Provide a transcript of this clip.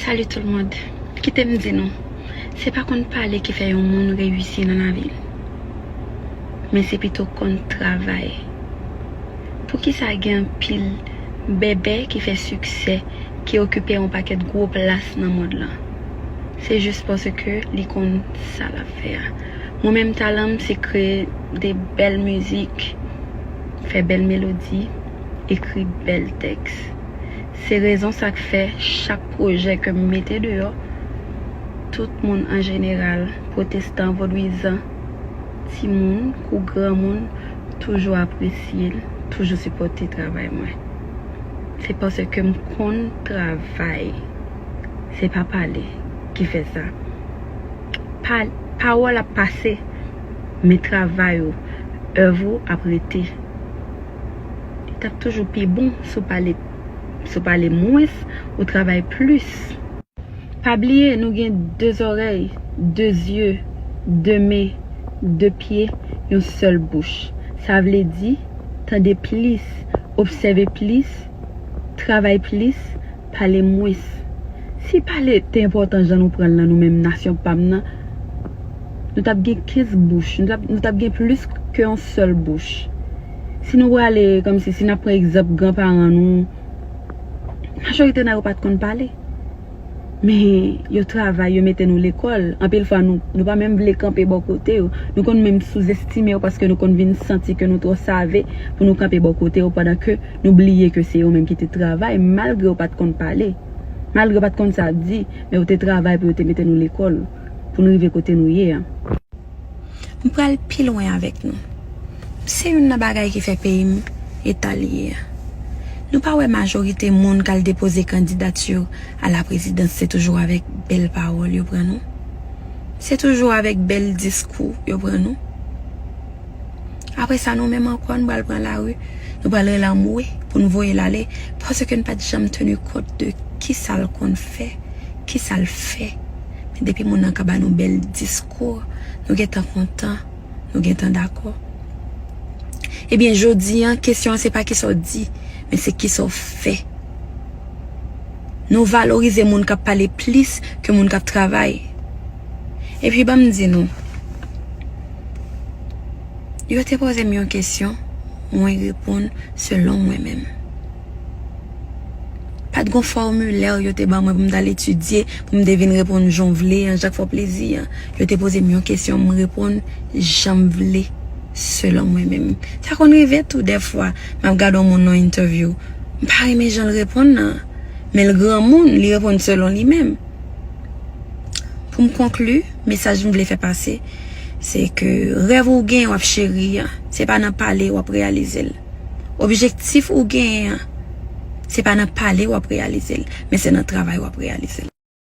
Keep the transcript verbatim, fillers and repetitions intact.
Salut tout le monde. Kite m di nou, se pa konn pale ki fè yon moun reyisi nan lavi l, men se pito konn travay. Poukisa gen anpil bèbè ki fè siksè, ki okipe yon pakèt gwo plas nan mond lan? Se jis paske li konn sa l ap fè a. Mwen menm, talan m se kreye de bèl mizik, fè bèl melodi, ekri bèl tèks. Se rezon sa k fè chak pwojè ke m mete deyò, tout moun an jeneral, pwotestan, vodwizan, timoun kou granmoun, toujou apresye l, toujou sipòte travay mwen. Se paske m konn travay. Se pa pale ki fè sa. Pa, pawòl ap pase, men travay ou, èv ou ap rete. Li t ap toujou pi bon si w pale, si w pale mwens, ou travay plis. Pa bliye, nou gen de zòrèy, de zye, de men, de pye, yon sèl bouch. Sa vle di, tande plis, obsève plis, travay plis, pale mwens. Si pale te enpòtan jan nou pran l nan nou menm nasyon pa m nan, nou t ap gen kenz bouch, nou t ap, nou t ap gen plis ke yon sèl bouch. Si nou prale, kòmsi, si n ap pran egzanp granparan nou, majorite nan yo pa t konn pale. Men yo travay, yo mete nou lekòl. Anpil fwa, nou, nou pa menm vle kanpe bò kote yo. Nou konn menm souzestime yo paske nou konn vin santi ke nou twò save pou nou kanpe bò kote yo, pandan ke nou bliye ke se yo menm ki te travay, malgre yo pa t konn pale. Malgre yo pa t konn sa di, men yo te travay pou yo te mete nou lekòl, pou nou rive kote nou ye a. M pral pi lwen avèk nou. Se youn nan bagay ki fè peyi m eta l ye a. Nou pa wè majorite moun k al depoze kandidati a la prezidans, se toujou avèk bèl pawòl yo pran nou? Se toujou avèk bèl diskou yo pran nou? Apre sa, nou menm ankò, nou pral pran lari, nou pral rele anmwe pou nou voye l ale, paske n pa t janm teni kont de kisa l konn fè, kisa l fè. Men depi moun nan ka ba nou bèl diskou, nou gentan kontan, nou gentan dakò. Ebyen, jodi a, kesyon an se pa kisa w di, men se kisa w fè. Nou valorize moun k ap pale plis ke moun k ap travay. Epi, ban m di nou, yo te poze m yon kesyon, mwen reponn selon mwen menm. Pa t gon fòmilè yo te ban mwen pou m t al etidye, pou m te vin reponn jan w vle an, jan k fè w plezi an. Yo te poze m yon kesyon, m reponn jan m vle, selon mwen menm. Sa konn rive tou dèfwa, m ap gade yon moun nan yon entèvyou, m pa renmen jan l reponn nan, men l granmoun, li reponn selon li menm. Pou m konkli, mesaj m vle fè pase, se ke rèv ou gen, w ap cheri an, se pa nan pale w ap reyalize l. Objektif ou genyen an, se pa nan pale w ap reyalize l, men se nan travay w ap reyalize l.